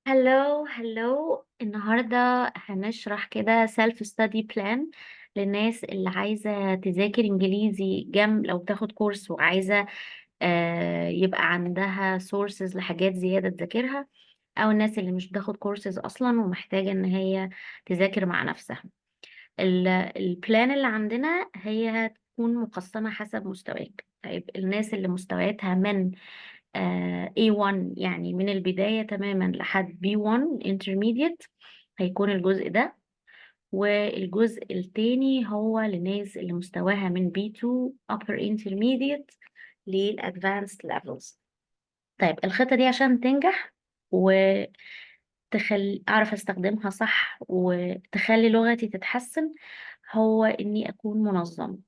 Hello hello، النهاردة هنشرح كده self study plan للناس اللي عايزة تذاكر إنجليزي جنب لو بتاخد كورس وعايزة يبقى عندها sources لحاجات زيادة تذاكرها، أو الناس اللي مش بتاخد كورسز أصلا ومحتاجة إن هي تذاكر مع نفسها. ال plan اللي عندنا هي هتكون مقسمة حسب مستواك. طيب الناس اللي مستوياتها من A1 يعني من البداية تماما لحد B1 intermediate هيكون الجزء ده، والجزء التاني هو للناس اللي مستواها من B2 upper intermediate لل advanced levels. طيب الخطة دي عشان تنجح أعرف أستخدمها صح وتخلي لغتي تتحسن، هو إني أكون منظمة.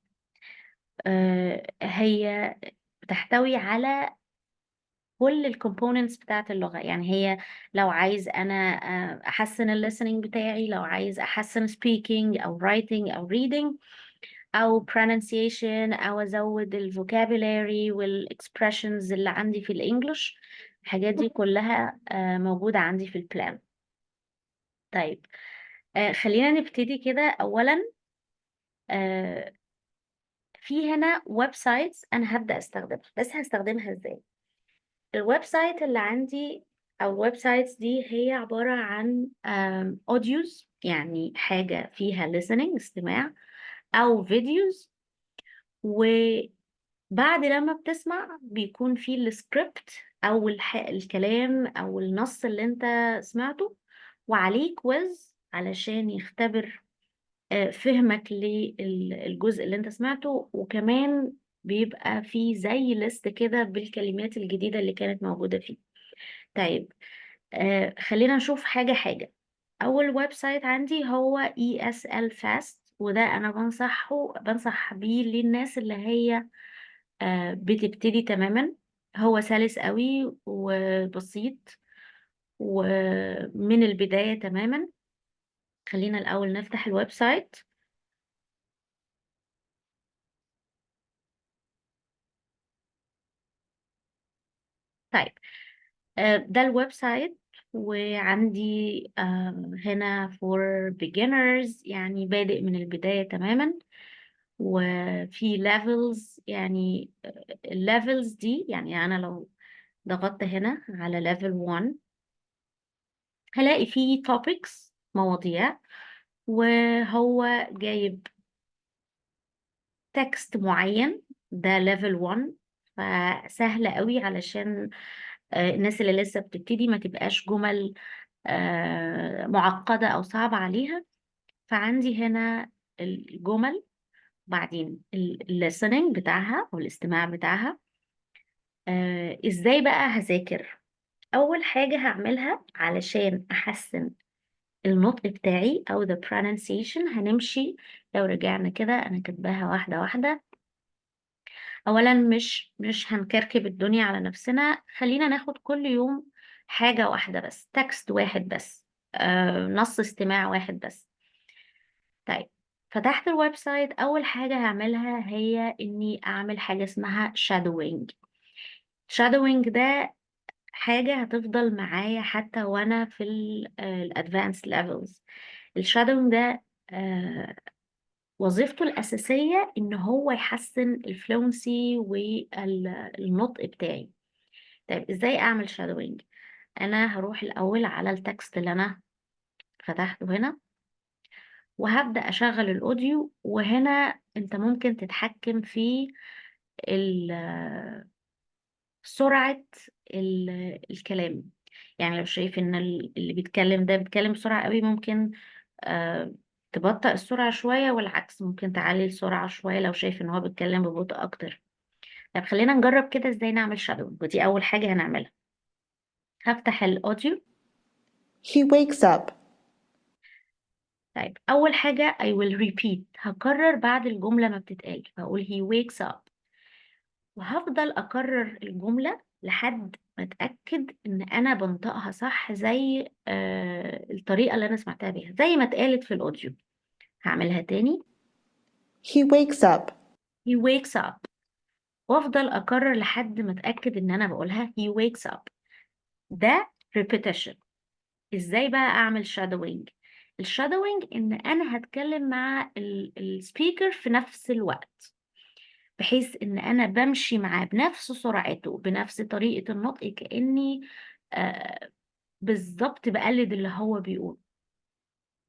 هي بتحتوي على كل ال components بتاعت اللغة، يعني هي لو عايز أنا أحسن ال listening بتاعي، لو عايز أحسن speaking أو writing أو reading أو pronunciation أو أزود ال vocabulary وال expressions اللي عندي في ال English، الحاجات دي كلها موجودة عندي في ال plan. طيب خلينا نبتدي كده. أولاً، في هنا websites أنا هبدأ أستخدمها، بس هستخدمها إزاي؟ ال website اللي عندي أو ال websites دي هي عبارة عن audios، يعني حاجة فيها listening استماع أو videos، وبعد لما بتسمع بيكون في السكريبت أو الكلام أو النص اللي أنت سمعته، وعليه quiz علشان يختبر فهمك للجزء اللي أنت سمعته، وكمان بيبقى فيه زي list كده بالكلمات الجديدة اللي كانت موجودة فيه. طيب خلينا نشوف حاجة حاجة. أول website عندي هو ESL Fast، وده أنا بنصح بيه للناس اللي هي بتبتدي تماما. هو سلس قوي وبسيط ومن البداية تماما. خلينا الأول نفتح ال website. ده ال website، وعندي هنا for beginners، يعني بادئ من البداية تماما، وفي levels، يعني levels دي يعني أنا لو ضغطت هنا على level 1 هلاقي فيه topics، مواضيع، وهو جايب text معين، ده level 1، فسهل قوي علشان الناس اللي لسه بتبتدي ما تبقاش جمل معقدة أو صعبة عليها. فعندي هنا الجمل، بعدين listening بتاعها أو الاستماع بتاعها. إزاي بقى هذاكر؟ أول حاجة هعملها علشان أحسن النطق بتاعي أو the pronunciation، هنمشي لو رجعنا كده أنا كاتباها واحدة واحدة. أولاً مش هنكركب الدنيا على نفسنا، خلينا ناخد كل يوم حاجة واحدة بس، text واحد بس، نص استماع واحد بس. فتحت ال website، أول حاجة هعملها هي إني أعمل حاجة اسمها shadowing. shadowing ده حاجة هتفضل معايا حتى وأنا في ال advanced levels. ال shadowing ده وظيفته الأساسية إن هو يحسن ال fluency والنطق بتاعي. طيب إزاي أعمل shadowing؟ أنا هروح الأول على ال text اللي أنا فتحته هنا، وهبدأ أشغل ال audio، وهنا أنت ممكن تتحكم في سرعة الكلام. يعني لو شايف إن اللي بيتكلم ده بيتكلم بسرعة قوي، ممكن تبطئ السرعة شوية، والعكس ممكن تعلي السرعة شوية لو شايف إن هو بيتكلم ببطء أكتر. طب خلينا نجرب كده إزاي نعمل shadowing، ودي أول حاجة هنعملها. هفتح ال audio. He wakes up. طيب أول حاجة I will repeat، هكرر بعد الجملة ما بتتقال، فأقول he wakes up، وهفضل أكرر الجملة لحد ما أتأكد إن أنا بنطقها صح زي الطريقة اللي أنا سمعتها بيها، زي ما اتقالت في الأوديو. هعملها تاني. He wakes up. He wakes up، وأفضل أكرر لحد ما أتأكد إن أنا بقولها he wakes up. ده repetition. ازاي بقى اعمل shadowing؟ ال shadowing ان انا هتكلم مع ال speaker في نفس الوقت، بحيث ان انا بمشي معاه بنفس سرعته بنفس طريقة النطق، كأني بالظبط بقلد اللي هو بيقوله.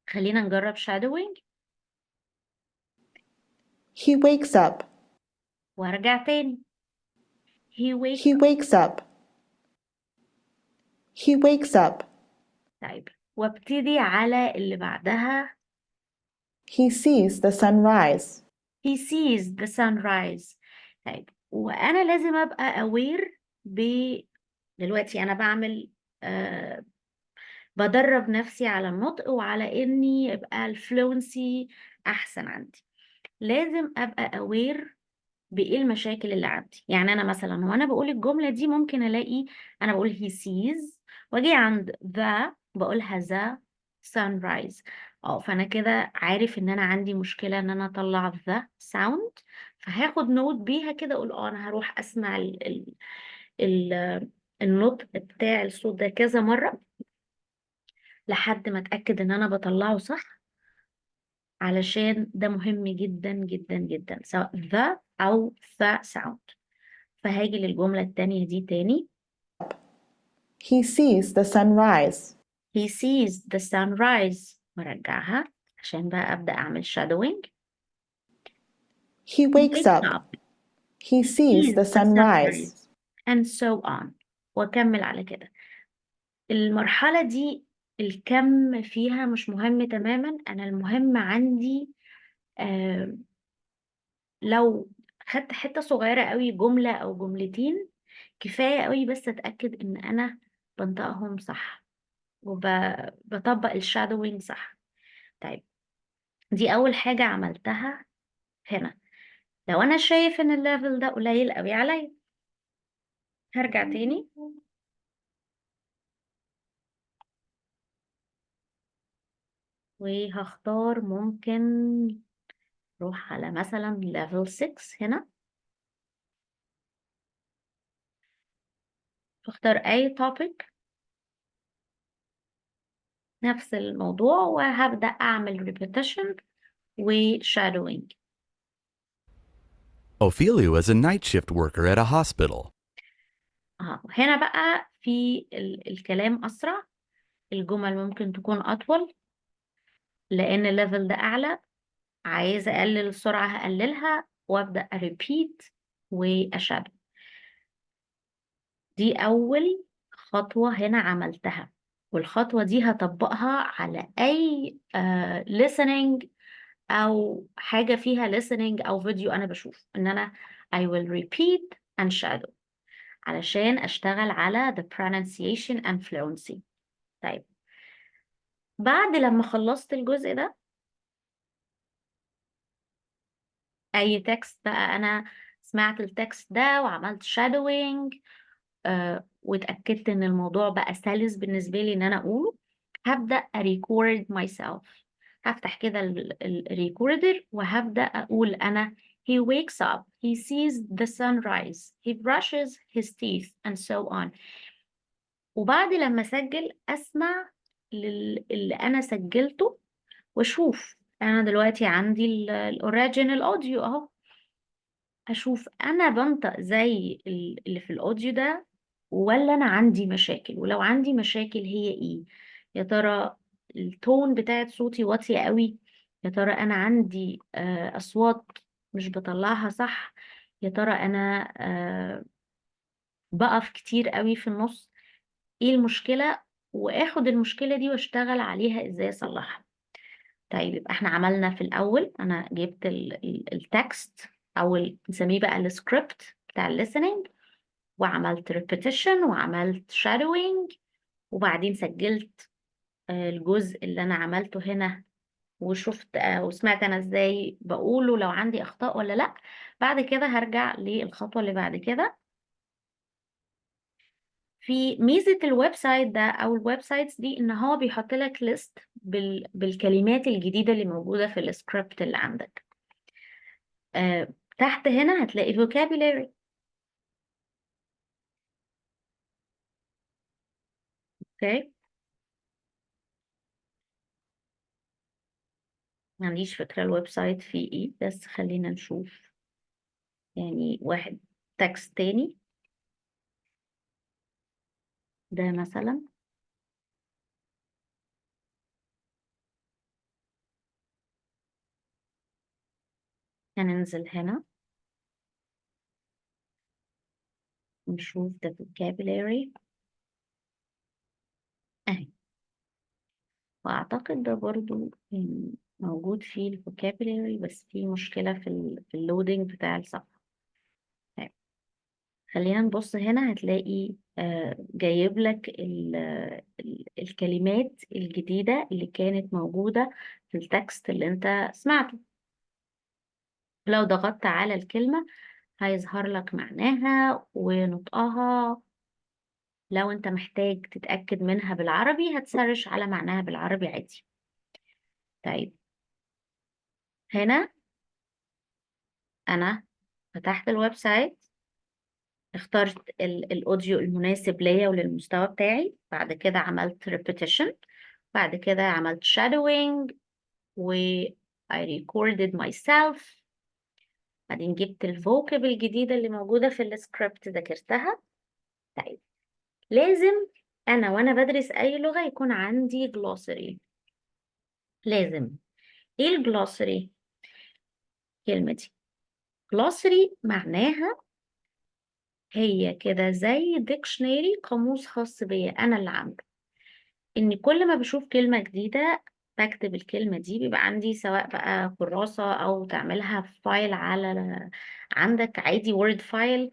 خلينا نجرب shadowing. He wakes up. وارجع تاني. He wakes He wakes up. He wakes up. طيب وابتدي على اللي بعدها. He sees the sunrise. He sees the sunrise. طيب وأنا لازم أبقى aware ب دلوقتي أنا بدرب نفسي على النطق وعلى إني أبقى الفلونسي أحسن عندي. لازم أبقى aware بإيه المشاكل اللي عندي. يعني أنا مثلاً وأنا بقول الجملة دي ممكن ألاقي أنا بقول he sees وأجي عند the بقولها the sunrise. فأنا كده عارف إن أنا عندي مشكلة إن أنا أطلع the sound، فهاخد نوت بيها كده، أقول أنا هروح أسمع النطق بتاع الصوت ده كذا مرة لحد ما أتأكد إن أنا بطلعه صح، علشان ده مهم جدا جدا جدا سواء the أو the sound. فهاجي للجملة التانية دي تاني. He sees the sunrise. He sees the sunrise. وارجعها عشان بقى أبدأ أعمل shadowing. He wakes Wakes up. up. He sees Sees the the sunrise. sunrise. And so on. وأكمل على كده. المرحلة دي الكم فيها مش مهم تماما. أنا المهم عندي لو خدت حتة صغيرة قوي، جملة أو جملتين كفاية قوي، بس أتأكد إن أنا بنطقهم صح وبطبق الشادوينج صح. طيب دي أول حاجة عملتها هنا. لو أنا شايف إن ال level ده قليل قوي عليا، هرجع تاني وهختار ممكن روح على مثلا level 6 هنا، اختار أي topic نفس الموضوع، وهبدأ أعمل repetition و shadowing. Ophelia is a night shift worker at a hospital. هنا بقى في الكلام أسرع، الجمل ممكن تكون أطول لأن ال level ده أعلى. عايزة أقلل السرعة هقللها وأبدأ أ repeat وأ shadow. دي أول خطوة هنا عملتها، والخطوة دي هطبقها على أي listening أو حاجة فيها listening أو فيديو أنا بشوف إن أنا I will repeat and shadow علشان أشتغل على the pronunciation and fluency. طيب بعد لما خلصت الجزء ده، أي text بقى أنا سمعت ال text ده وعملت shadowing، واتأكدت إن الموضوع بقى سلس بالنسبة لي إن أنا أقوله، هبدأ أ record myself. هفتح كده ال recorder وهبدأ أقول أنا he wakes up, he sees the sunrise, he brushes his teeth and so on. وبعد لما أسجل أسمع اللي أنا سجلته وأشوف أنا دلوقتي عندي ال original audio أهو، أشوف أنا بنطق زي اللي في ال audio ده ولا أنا عندي مشاكل، ولو عندي مشاكل هي إيه؟ يا ترى ال tone بتاعت صوتي واطية قوي، يا ترى أنا عندي أصوات مش بطلعها صح، يا ترى أنا بقف كتير قوي في النص، إيه المشكلة؟ وآخد المشكلة دي وأشتغل عليها إزاي أصلحها. طيب يبقى إحنا عملنا في الأول، أنا جبت ال text أو نسميه بقى السكريبت بتاع listening، وعملت repetition وعملت shadowing، وبعدين سجلت الجزء اللي أنا عملته هنا وشفت وسمعت أنا إزاي بقوله لو عندي أخطاء ولا لأ. بعد كده هرجع للخطوة اللي بعد كده. في ميزة ال website ده أو ال websites دي إن هو بيحط لك list بالكلمات الجديدة اللي موجودة في السكريبت اللي عندك. تحت هنا هتلاقي vocabulary. Okay. ما عنديش فكرة ال website فيه ايه، بس خلينا نشوف. يعني واحد text تاني ده مثلا. هننزل هنا نشوف the vocabulary اهي، واعتقد ده برضو يعني موجود فيه ال vocabulary، بس في مشكلة في ال loading بتاع الصفحة. طيب خلينا نبص هنا، هتلاقي جايب لك الكلمات الجديدة اللي كانت موجودة في ال text اللي انت سمعته. لو ضغطت على الكلمة هيظهر لك معناها ونطقها. لو انت محتاج تتأكد منها بالعربي هت search على معناها بالعربي عادي. طيب هنا انا فتحت ال website، اخترت ال audio المناسب ليا وللمستوى بتاعي، بعد كده عملت repetition، بعد كده عملت shadowing و I recorded myself، بعدين جبت ال vocab الجديدة اللي موجودة في السكريبت ذاكرتها. طيب لازم أنا وأنا بدرس أي لغة يكون عندي glossary. لازم. إيه ال glossary؟ الكلمة دي glossary معناها هي كده زي dictionary، قاموس خاص بيا أنا اللي عامله، إن كل ما بشوف كلمة جديدة بكتب الكلمة دي، بيبقى عندي سواء بقى كراسة أو تعملها في file على عندك عادي Word file.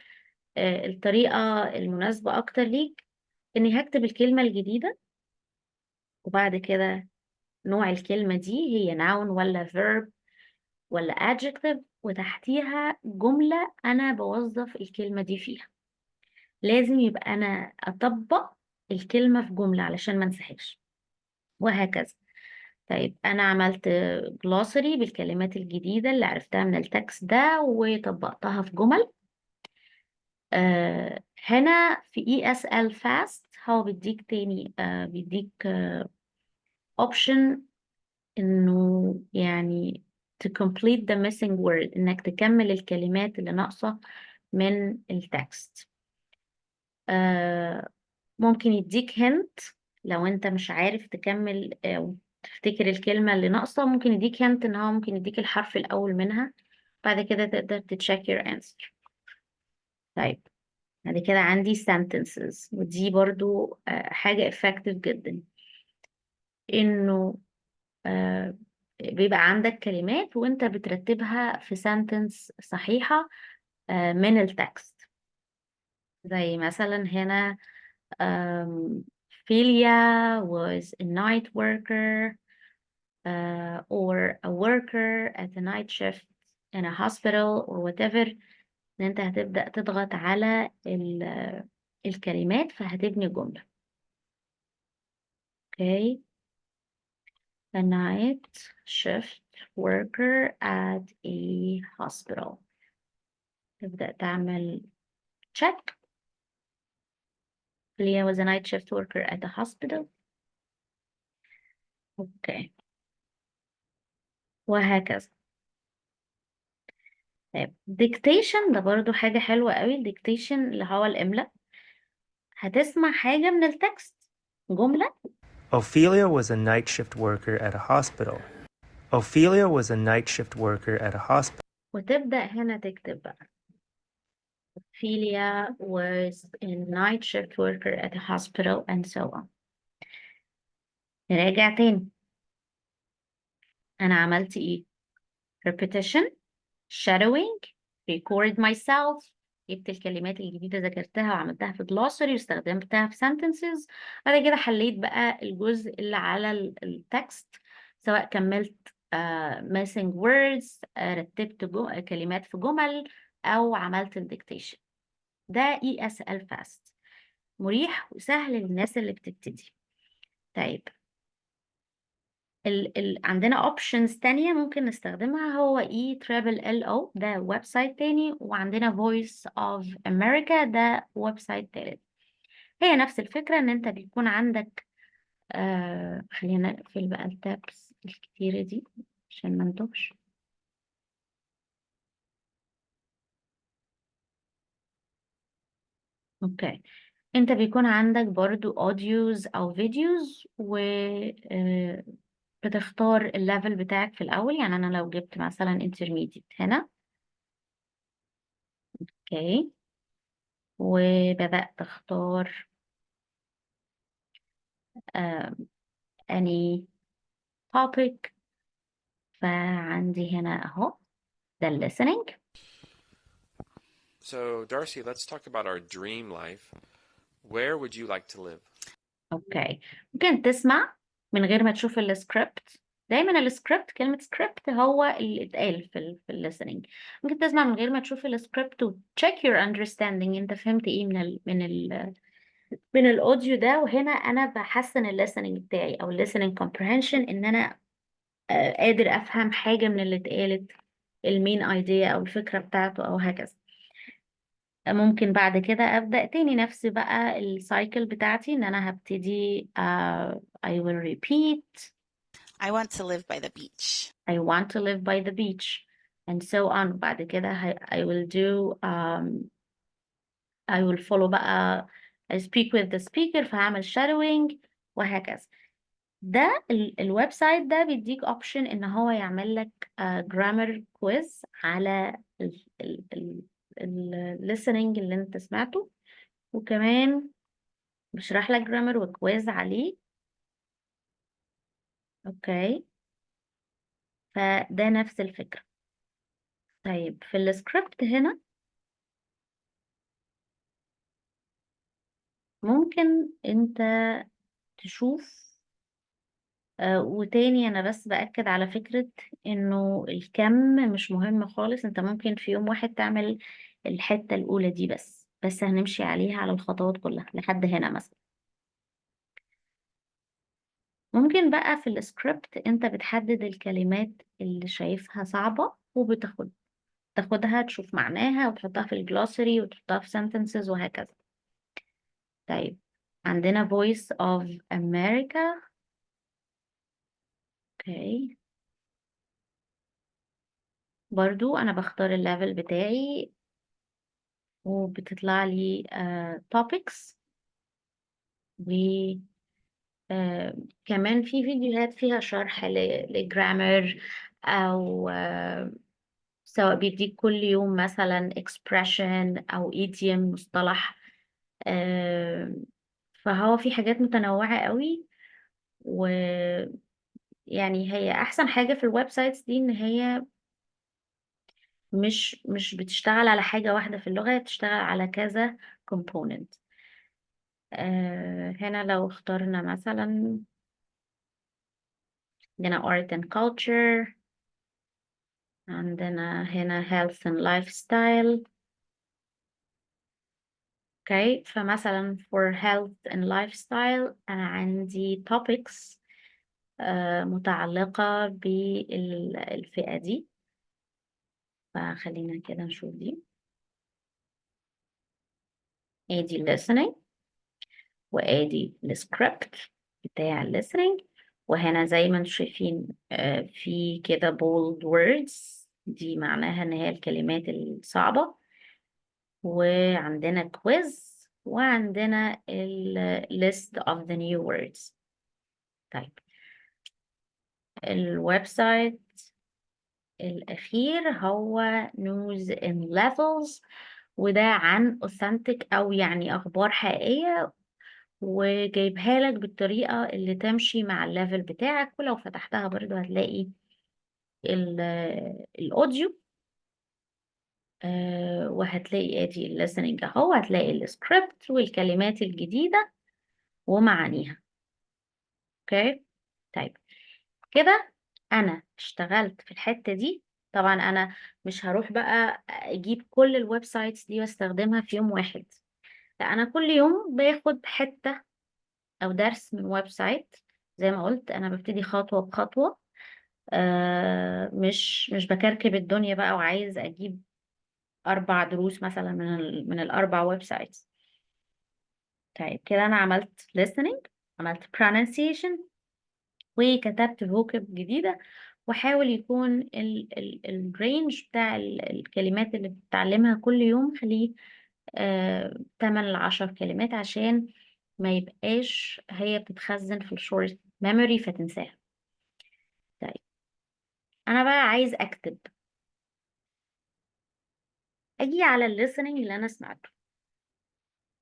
الطريقة المناسبة أكتر ليك إني هكتب الكلمة الجديدة وبعد كده نوع الكلمة دي هي noun ولا verb ولا adjective، وتحتيها جملة أنا بوظف الكلمة دي فيها. لازم يبقى أنا أطبق الكلمة في جملة علشان ما انساهاش، وهكذا. طيب أنا عملت glossary بالكلمات الجديدة اللي عرفتها من ال text ده وطبقتها في جمل. هنا في ESL Fast هو بيديك تاني، بيديك option إنه to complete the missing word، إنك تكمل الكلمات اللي ناقصة من ال text. ممكن يديك hint لو أنت مش عارف تكمل أو تفتكر الكلمة اللي ناقصة، ممكن يديك hint إن هو ممكن يديك الحرف الأول منها، بعد كده تقدر ت check your answer. طيب بعد كده عندي sentences، ودي برضو حاجة effective جدا، إنه بيبقى عندك كلمات وإنت بترتبها في sentence صحيحة من ال text. زي مثلا هنا، Ophelia was a night worker or a worker at a night shift in a hospital or whatever. إن أنت هتبدأ تضغط على الكلمات فهتبني جملة. Okay. A night shift worker at a hospital. تبدأ تعمل check. Leah was a night shift worker at a hospital. Okay. وهكذا. طيب dictation ده برضو حاجة حلوة قوي. dictation اللي هو الإملاء، هتسمع حاجة من ال text، جملة. Ophelia was a night shift worker at a hospital. Ophelia was a night shift worker at a hospital. وتبدأ هنا تكتب بقى Ophelia was a night shift worker at a hospital and so on. نراجع تاني، أنا عملت إيه؟ repetition, shadowing, record myself، جبت الكلمات الجديدة ذاكرتها وعملتها في glossary واستخدمتها في sentences. بعد كده حليت بقى الجزء اللي على ال text، سواء كملت missing words، رتبت كلمات في جمل، أو عملت ال dictation. ده ESL Fast، مريح وسهل للناس اللي بتبتدي. طيب عندنا options تانية ممكن نستخدمها، هو E triple L O ده website تاني، وعندنا Voice of America ده website تالت. هي نفس الفكرة، إن أنت بيكون عندك، خلينا نقفل بقى ال tabs الكتيرة دي. عشان ما نتوهش. okay، انت بيكون عندك برضو audios او videos، و بتختار ال level بتاعك في الاول. يعني انا لو جبت مثلا intermediate هنا، okay، وبدأت اختار any topic، فعندي هنا اهو ده listening. So, Darcy, let's talk about our dream life. Where would you like to live? okay، ممكن تسمع من غير ما تشوف السكريبت. دايما السكريبت، كلمة سكريبت هو اللي اتقال في ال listening. ممكن تسمع من غير ما تشوف السكريبت و check your understanding، انت فهمت ايه من ال audio ده. وهنا انا بحسن ال listening بتاعي او ال listening comprehension، ان انا قادر افهم حاجة من اللي اتقالت، ال main idea او الفكرة بتاعته او هكذا. ممكن بعد كده ابدأ تاني نفس بقى ال cycle بتاعتي، ان انا هبتدي I will repeat. I want to live by the beach. I want to live by the beach and so on. بعد كده I will do I will follow بقى I speak with the speaker، فهعمل shadowing وهكذا. ده ال website ده بيديك option ان هو يعمل لك grammar quiz على ال listening اللي انت سمعته، وكمان بشرح لك grammar و quiz عليه. okay، فده نفس الفكرة. طيب في السكريبت هنا ممكن انت تشوف، وتاني انا بس بأكد على فكرة انه الكم مش مهم خالص. انت ممكن في يوم واحد تعمل الحتة الاولى دي بس هنمشي عليها على الخطوات كلها لحد هنا مثلا. ممكن بقى في السكريبت انت بتحدد الكلمات اللي شايفها صعبة وبتاخد تاخدها تشوف معناها وتحطها في ال glossary وتحطها في sentences وهكذا. طيب عندنا Voice of America. okay، برضو انا بختار ال level بتاعي وبتطلع لي topics، و كمان في فيديوهات فيها شرح ل grammar، او سواء بيديك كل يوم مثلا expression او idiom مصطلح، فهو في حاجات متنوعة قوي. ويعني هي احسن حاجة في ال websites دي ان هي مش بتشتغل على حاجة واحدة في اللغة، هي بتشتغل على كذا component. هنا لو اخترنا مثلا عندنا art and culture، عندنا هنا health and lifestyle. okay، فمثلا for health and lifestyle أنا عندي topics متعلقة بالفئة دي، فخلينا كده نشوف دي. ادي listening وادي السكريبت بتاع listening، وهنا زي ما انتم شايفين في كده bold words، دي معناها ان هي الكلمات الصعبة، وعندنا quiz، وعندنا ال list of the new words. طيب ال website الأخير هو News in Levels، وده عن authentic أو يعني أخبار حقيقية، وجايبها لك بالطريقة اللي تمشي مع ال level بتاعك. ولو فتحتها برضو هتلاقي ال audio، وهتلاقي ادي ال listening اهو، هتلاقي السكريبت والكلمات الجديدة ومعانيها. okay، طيب كده انا اشتغلت في الحتة دي. طبعا انا مش هروح بقى اجيب كل ال websites دي واستخدمها في يوم واحد، لا، انا كل يوم باخد حتة او درس من website. زي ما قلت انا ببتدي خطوة بخطوة، مش بكركب الدنيا بقى وعايز اجيب 4 دروس مثلا من الاربع websites. طيب كده انا عملت listening، عملت pronunciation، وكتبت vocab جديدة، وحاول يكون ال range بتاع الكلمات اللي بتتعلمها كل يوم، خليه 8 ل10 كلمات عشان ما يبقاش هي بتتخزن في ال short memory فتنساها. طيب، انا بقى عايز اكتب، اجي على ال listening اللي انا سمعته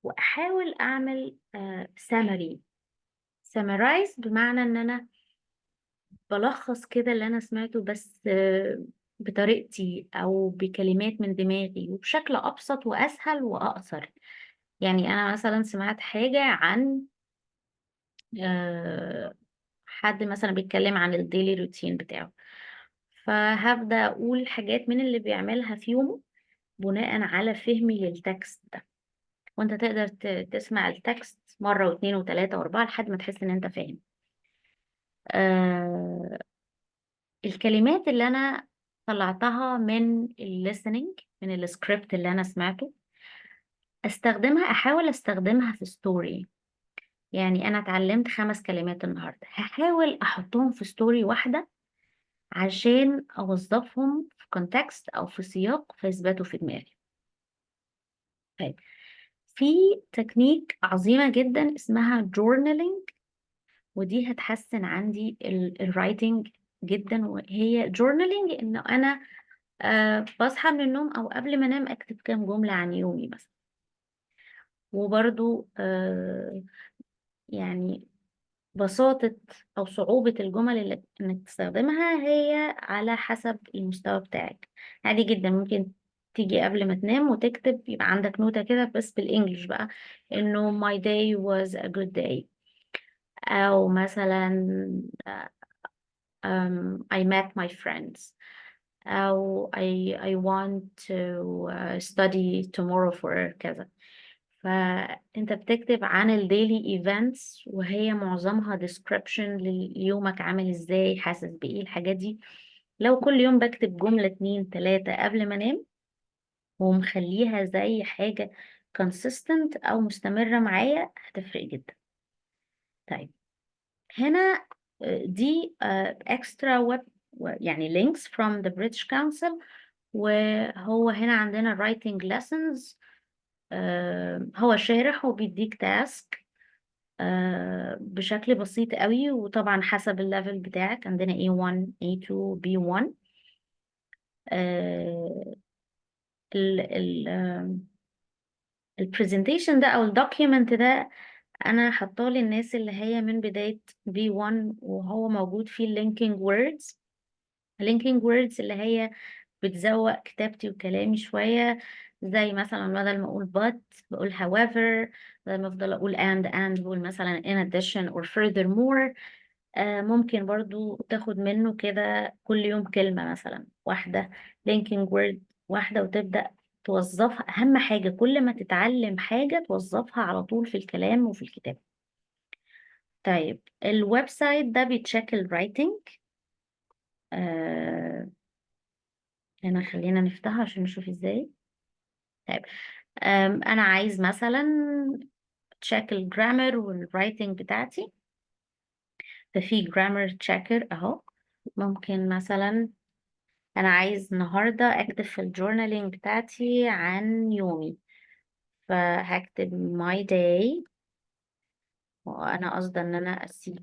واحاول اعمل summary، summarize، بمعنى ان انا بلخص كده اللي انا سمعته بس بطريقتي او بكلمات من دماغي وبشكل ابسط واسهل واقصر. يعني انا مثلا سمعت حاجة عن حد مثلا بيتكلم عن ال daily routine بتاعه، فهبدأ اقول حاجات من اللي بيعملها في يومه بناء على فهمي لل text ده. وانت تقدر تسمع ال text مرة واثنين وثلاثة واربعة لحد ما تحس ان انت فاهم. الكلمات اللي انا طلعتها من ال listening، من السكريبت اللي انا سمعته، استخدمها، احاول استخدمها في story. يعني انا اتعلمت خمس كلمات النهارده، هحاول احطهم في story واحدة عشان اوظفهم في context او في سياق فيثبتوا في دماغي. طيب، في تكنيك عظيمة جدا اسمها journaling، ودي هتحسن عندي ال writing جدا. وهي journaling انه انا بصحى من النوم او قبل ما انام اكتب كام جملة عن يومي مثلا. وبرضو يعني بساطة أو صعوبة الجمل اللي إنك تستخدمها هي على حسب المستوى بتاعك. عادي جدا ممكن تيجي قبل ما تنام وتكتب، يبقى عندك نوتة كده بس بال English بقى، إنه my day was a good day، أو مثلا I met my friends، أو I want to study tomorrow for كذا. فأنت بتكتب عن ال daily events، وهي معظمها description ليومك عامل ازاي، حاسس بإيه، الحاجات دي. لو كل يوم بكتب جملة اتنين تلاتة قبل ما انام ومخليها زي حاجة consistent أو مستمرة معايا، هتفرق جدا. طيب، هنا دي extra web، يعني links from the British Council. وهو هنا عندنا writing lessons، هو شارح وبيديك task بشكل بسيط قوي، وطبعا حسب ال level بتاعك عندنا A1 A2 B1. ال presentation ده او ال document ده انا حاطاه للناس اللي هي من بداية B1، وهو موجود فيه linking words. linking words اللي هي بتزوق كتابتي وكلامي شوية، زي مثلا بدل ما اقول but بقول however، بدل ما افضل اقول and and بقول مثلا in addition or furthermore. ممكن برضو تاخد منه كده كل يوم كلمة مثلا واحدة، linking word واحدة، وتبدأ توظفها. أهم حاجة كل ما تتعلم حاجة توظفها على طول في الكلام وفي الكتابة. طيب، ال website ده بي check ال writing. هنا خلينا نفتحه عشان نشوف ازاي. طيب، انا عايز مثلا check ال grammar وال writing بتاعتي، ففي grammar checker اهو. ممكن مثلا انا عايز النهارده اكتب في ال journaling بتاعتي عن يومي، فهكتب my day، وانا قصدي ان انا اسيب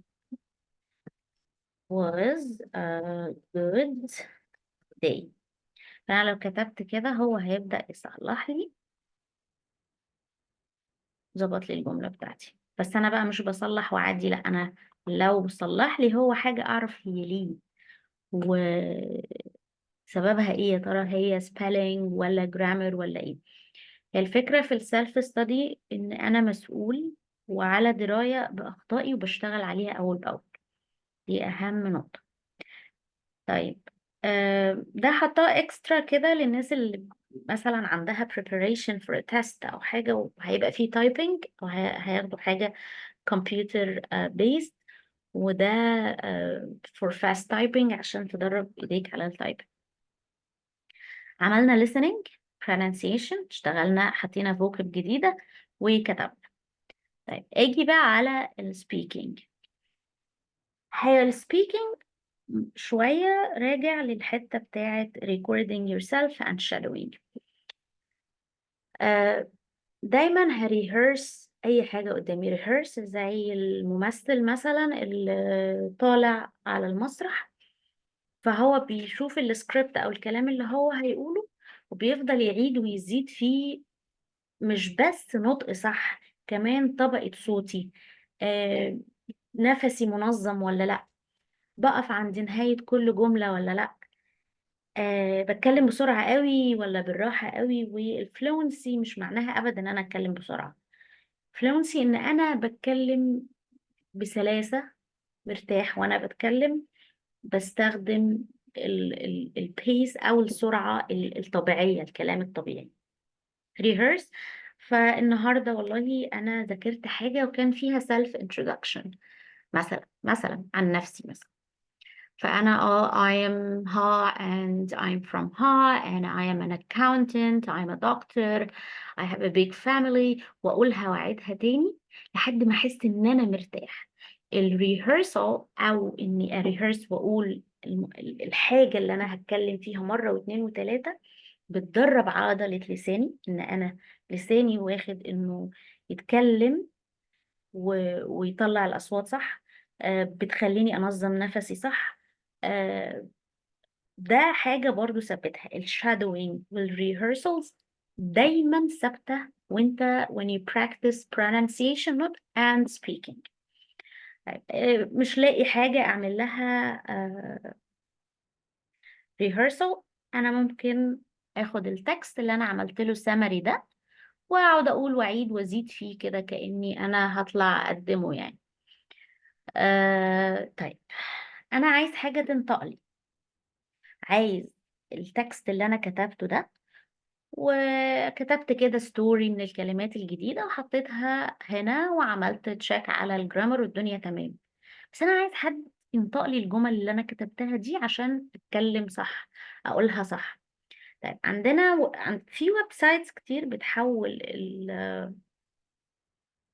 was a good day. فانا لو كتبت كده هو هيبدأ يصلح لي، ظبط لي الجملة بتاعتي. بس انا بقى مش بصلح وعادي، لا، انا لو صلح لي هو حاجة اعرف هي ليه وسببها ايه، يا ترى هي spelling ولا grammar ولا ايه. هي الفكرة في ال self study ان انا مسؤول وعلى دراية بأخطائي وبشتغل عليها أول بأول، دي أهم نقطة. طيب، ده حطاه extra كده للناس اللي مثلا عندها preparation for a test أو حاجة وهيبقى فيه typing أو هياخدوا حاجة computer based، وده for fast typing عشان تدرب ايديك على ال typing. عملنا listening، pronunciation، اشتغلنا، حطينا vocab جديدة وكتبنا. طيب، اجي بقى على ال speaking. هي ال speaking شوية راجع للحتة بتاعة recording yourself and shadowing. دايما ه rehearse أي حاجة قدامي، rehearse زي الممثل مثلا اللي طالع على المسرح، فهو بيشوف السكريبت أو الكلام اللي هو هيقوله وبيفضل يعيد ويزيد فيه، مش بس نطق صح، كمان طبقة صوتي، نفسي منظم ولا لأ، بقف عند نهاية كل جملة ولا لأ، بتكلم بسرعة قوي ولا بالراحة قوي. وال fluency مش معناها أبدا إن أنا أتكلم بسرعة، fluency إن أنا بتكلم بسلاسة، مرتاح وأنا بتكلم، بستخدم ال pace أو السرعة الطبيعية، الكلام الطبيعي. rehearse. فالنهاردة والله أنا ذاكرت حاجة وكان فيها self introduction مثلا عن نفسي مثلا، فأنا I am Ha and I'm from Ha and I am an accountant, I'm a doctor, I have a big family، وأقولها وأعيدها تاني لحد ما أحس إن أنا مرتاح. ال rehearsal أو إني أ rehearse وأقول الحاجة اللي أنا هتكلم فيها مرة واتنين وتلاتة، بتدرب عضلة لساني، إن أنا لساني واخد إنه يتكلم ويطلع الأصوات صح، بتخليني أنظم نفسي صح. ده حاجة برضو ثابتها، ال shadowing وال rehearsals دايما ثابتة وانت when you practice pronunciation not and speaking. طيب، مش لاقي حاجة أعمل لها rehearsal، أنا ممكن آخد ال text اللي أنا عملت له summary ده وأقعد أقول وأعيد وأزيد فيه كده كأني أنا هطلع أقدمه. طيب أنا عايز حاجة تنطق لي، عايز ال text اللي أنا كتبته ده، وكتبت كده story من الكلمات الجديدة وحطيتها هنا وعملت check على ال grammar والدنيا تمام، بس أنا عايز حد ينطق لي الجمل اللي أنا كتبتها دي عشان أتكلم صح، أقولها صح. طيب عندنا في websites كتير بتحول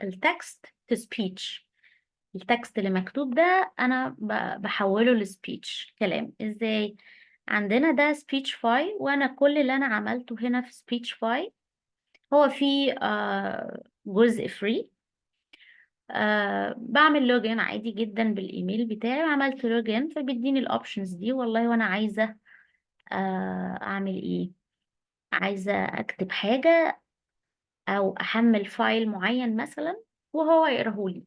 ال text to speech. ال text اللي مكتوب ده أنا بحوله ل speech كلام. إزاي؟ عندنا ده Speechify، وأنا كل اللي أنا عملته هنا في Speechify هو في جزء free، بعمل login عادي جدا بالايميل بتاعي، وعملت login فبيديني ال options دي. والله وانا عايزه، اعمل ايه؟ عايزه اكتب حاجه او احمل file معين مثلا وهو يقراهولي.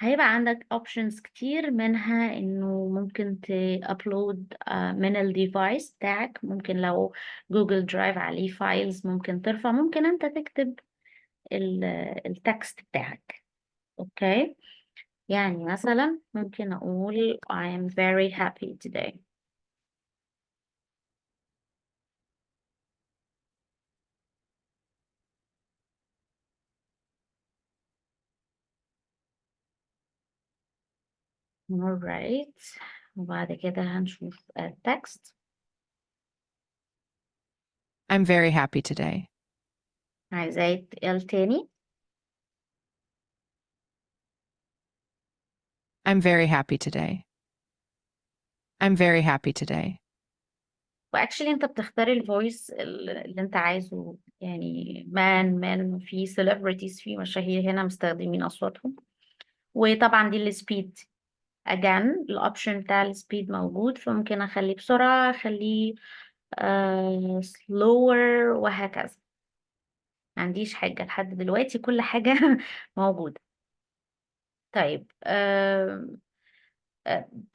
هيبقى عندك options كتير، منها انه ممكن ت upload من ال device بتاعك، ممكن لو Google Drive عليه files ممكن ترفع، ممكن انت تكتب ال text بتاعك. okay، يعني مثلا ممكن اقول I am very happy today. All right. وبعد كده هنشوف text. I'm very happy today. عايزاه يتقال تاني. I'm very happy today. I'm very happy today. و actually انت بتختار ال voice اللي انت عايزه، يعني man في celebrities، في مشاهير هنا مستخدمين اصواتهم. وطبعا دي ال speed، again ال option بتاع ال speed موجود، فممكن اخليه بسرعة، اخليه slower وهكذا. ما عنديش حاجة لحد دلوقتي، كل حاجة موجودة. طيب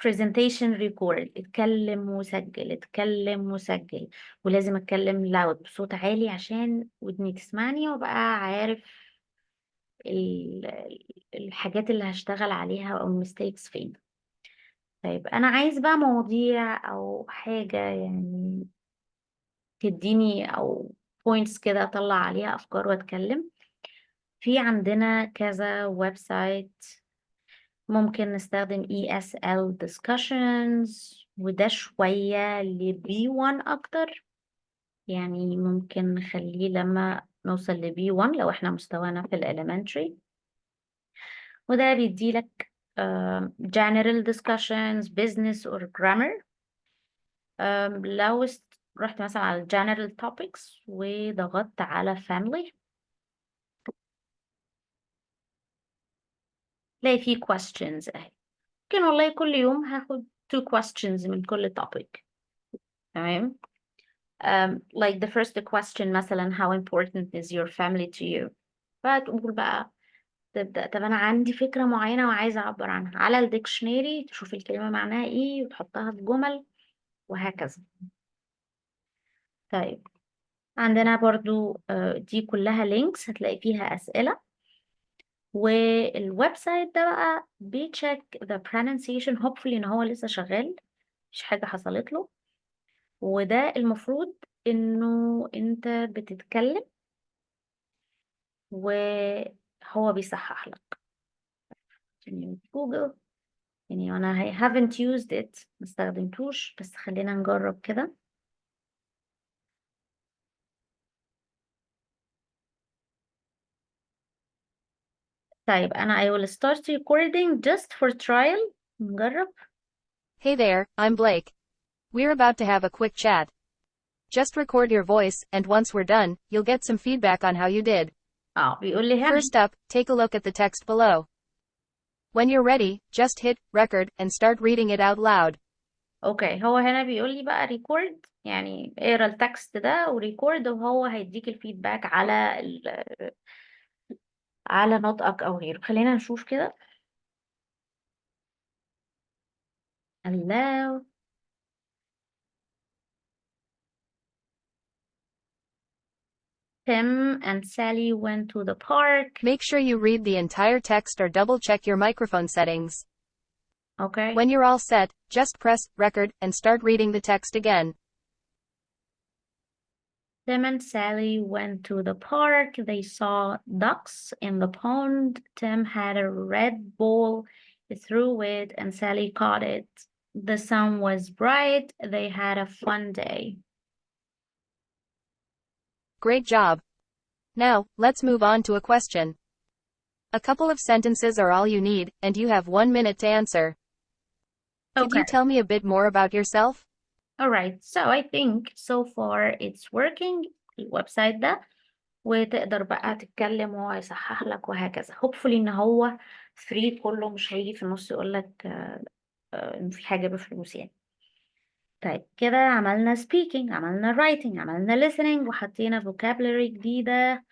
presentation record، اتكلم وسجل، اتكلم وسجل، ولازم اتكلم loud بصوت عالي عشان ودني تسمعني وابقى عارف الحاجات اللي هشتغل عليها او mistakes فين. طيب انا عايز بقى مواضيع او حاجة تديني او points كده اطلع عليها افكار واتكلم. في عندنا كذا website، ممكن نستخدم ESL discussions، وده شوية ل B1 أكتر، يعني ممكن نخليه لما نوصل ل B1 لو احنا مستوانا في ال elementary. وده بيديلك general discussions, business or grammar. لو رحت مثلا على general topics وضغطت على family، تلاقي فيه questions اهي. ممكن والله كل يوم هاخد two questions من كل topic، تمام؟ Like the first question مثلا، how important is your family to you؟ فتقول بقى، تبدأ، طب أنا عندي فكرة معينة وعايزة أعبر عنها، على ال dictionary تشوف الكلمة معناها إيه وتحطها في جمل وهكذا. طيب، عندنا برضو دي كلها links هتلاقي فيها أسئلة. وال website ده بقى بي check the pronunciation، hopefully إن هو لسه شغال، مفيش حاجة حصلت له. وده المفروض إنه أنت بتتكلم وهو بيصحح لك. جوجل يعني أنا I haven't used it، ما استخدمتوش، بس خلينا نجرب كده. طيب، أنا I will start recording just for trial، نجرب. Hey there, I'm Blake. We're about to have a quick chat. Just record your voice, and once we're done, you'll get some feedback on how you did. بيقول لي هنا First up, take a look at the text below. When you're ready, just hit record and start reading it out loud. Okay، هو هنا بيقول لي بقى record، يعني اقرا ال text ده و record، وهو هيديك ال feedback على نطقك او غيره. خلينا نشوف كده. Hello. Tim and Sally went to the park. Make sure you read the entire text or double check your microphone settings. Okay. When you're all set, just press record and start reading the text again. Tim and Sally went to the park. They saw ducks in the pond. Tim had a red ball. He threw it and Sally caught it. The sun was bright. They had a fun day. Great job. Now, let's move on to a question. A couple of sentences are all you need, and you have 1 minute to answer. Could you Okay. tell me a bit more about yourself? All right. So I think so far it's working، ال website ده، وتقدر بقى تتكلم وهو يصحح لك وهكذا. Hopefully ان هو free كله، مش هيجي في النص يقول لك ان في حاجة بفلوس يعني. طيب، كده عملنا speaking، عملنا writing، عملنا listening، وحطينا vocabulary جديدة.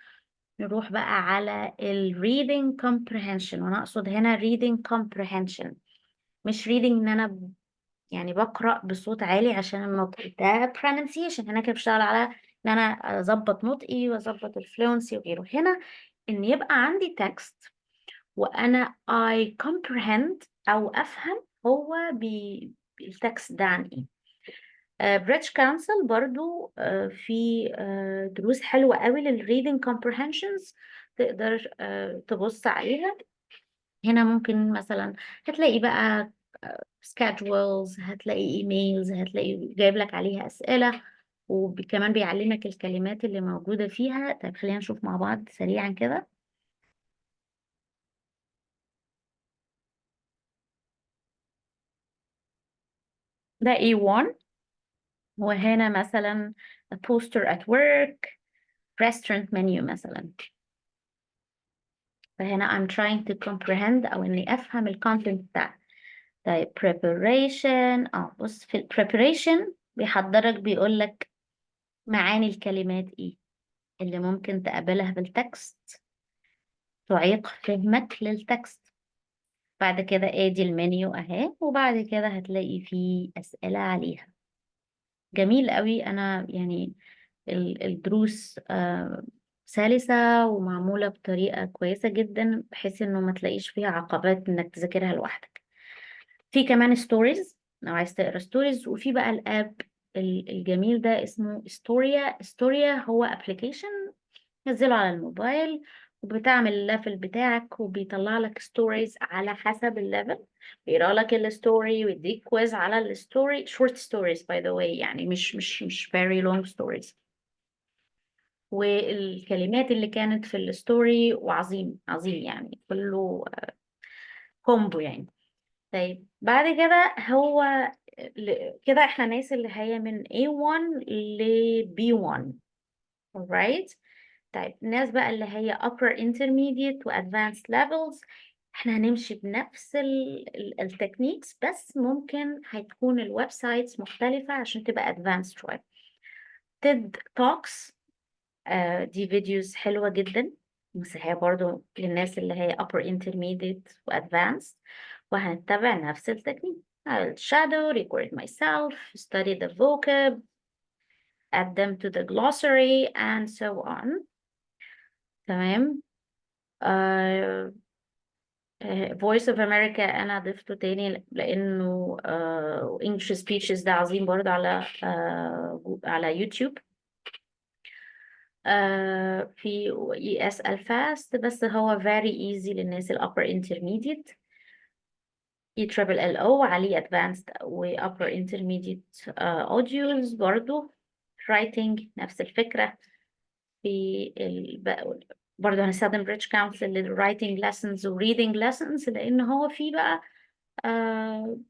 نروح بقى على ال reading comprehension، وانا اقصد هنا reading comprehension مش reading ان انا يعني بقرأ بصوت عالي عشان النطق ده pronunciation. هنا كده بشتغل على ان انا اظبط نطقي واظبط ال fluency وغيره. هنا ان يبقى عندي text وانا I comprehend او افهم هو ال text ده عن ايه. British Council برضو في دروس حلوة قوي لل reading comprehensions، تقدر تبص عليها. هنا ممكن مثلا هتلاقي بقى schedules، هتلاقي emails، هتلاقي جايب لك عليها أسئلة، وكمان بيعلمك الكلمات اللي موجودة فيها. طيب، خلينا نشوف مع بعض سريعا كده. ده A1، وهنا مثلا a poster at work، restaurant menu مثلا. فهنا I'm trying to comprehend أو إني أفهم ال content بتاعه. طيب، preparation، بص، في ال preparation بيحضرك، بيقول لك معاني الكلمات ايه اللي ممكن تقابلها في ال text تعيق فهمك لل text. بعد كده ادي المنيو اهي، وبعد كده هتلاقي فيه اسئلة عليها. جميل قوي. انا يعني الدروس سلسة ومعمولة بطريقة كويسة جدا، بحيث انه ما تلاقيش فيها عقبات انك تذاكرها لوحدك. في كمان stories لو عايز تقرا stories. وفي بقى ال app الجميل ده اسمه Storia. Storia هو application نزله على الموبايل، وبتعمل ال level بتاعك وبيطلع لك stories على حسب ال level، بيقرا لك ال story ويديك quiz على ال story، short stories by the way، يعني مش very long stories، والكلمات اللي كانت في ال story. وعظيم عظيم يعني، كله combo يعني. طيب، بعد كده هو كده احنا ناس اللي هي من A1 ل B1، alright؟ طيب، الناس بقى اللي هي upper intermediate و advanced levels، احنا هنمشي بنفس ال techniques، بس ممكن هتكون ال websites مختلفة عشان تبقى advanced شوية. TED Talks، دي videos حلوة جدا، بس هي برضو للناس اللي هي upper intermediate و advanced، وهنتبع نفس ال technique: I'll shadow, record myself, study the vocab, add them to the glossary and so on. تمام. Voice of America أنا ضفته تاني لأنه English speeches، ده عظيم برضه على يوتيوب. في ESL Fast، بس هو very easy للناس ال upper intermediate. E triple L O عليه advanced و upper intermediate audios برضو. Writing نفس الفكرة في برضه هنستخدم British Council لل writing lessons و reading lessons، لأن هو في بقى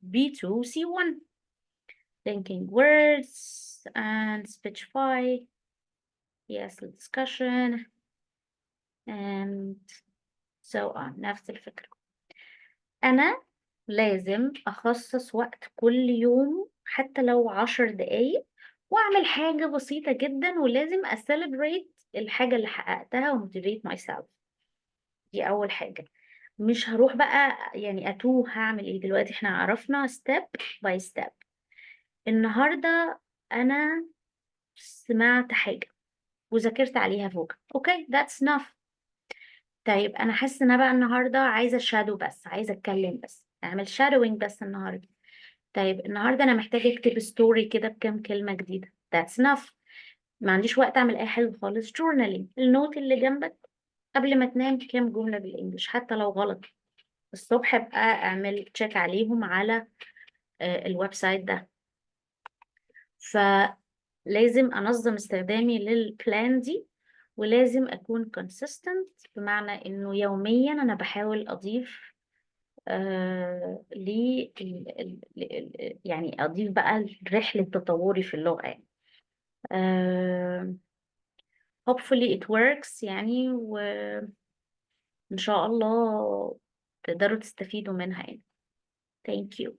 B2 C1. Linking words and Speechify, yes, discussion and so on. نفس الفكرة، أنا لازم أخصص وقت كل يوم حتى لو 10 دقايق، وأعمل حاجة بسيطة جدا، ولازم أ celebrate الحاجة اللي حققتها و motivate myself. دي أول حاجة. مش هروح بقى يعني أتوه، هعمل إيه دلوقتي؟ إحنا عرفنا step by step. النهاردة أنا سمعت حاجة وذاكرت عليها vocab، okay، that's enough. طيب، انا حاسه ان انا بقى النهارده عايزه shadow بس، عايزه اتكلم بس، اعمل shadowing بس النهارده. طيب، النهارده انا محتاجه اكتب story كده بكام كلمه جديده، that's enough. ما عنديش وقت اعمل اي حاجه خالص، journaling، ال note اللي جنبك قبل ما تنام كام جمله بال English، حتى لو غلط، الصبح ابقى اعمل check عليهم على ال website ده. فلازم انظم استخدامي لل plan دي، ولازم اكون consistent، بمعنى انه يوميا انا بحاول اضيف ل يعني اضيف بقى رحلة تطوري في اللغة يعني. Hopefully it works يعني، وإن شاء الله تقدروا تستفيدوا منها يعني. Thank you.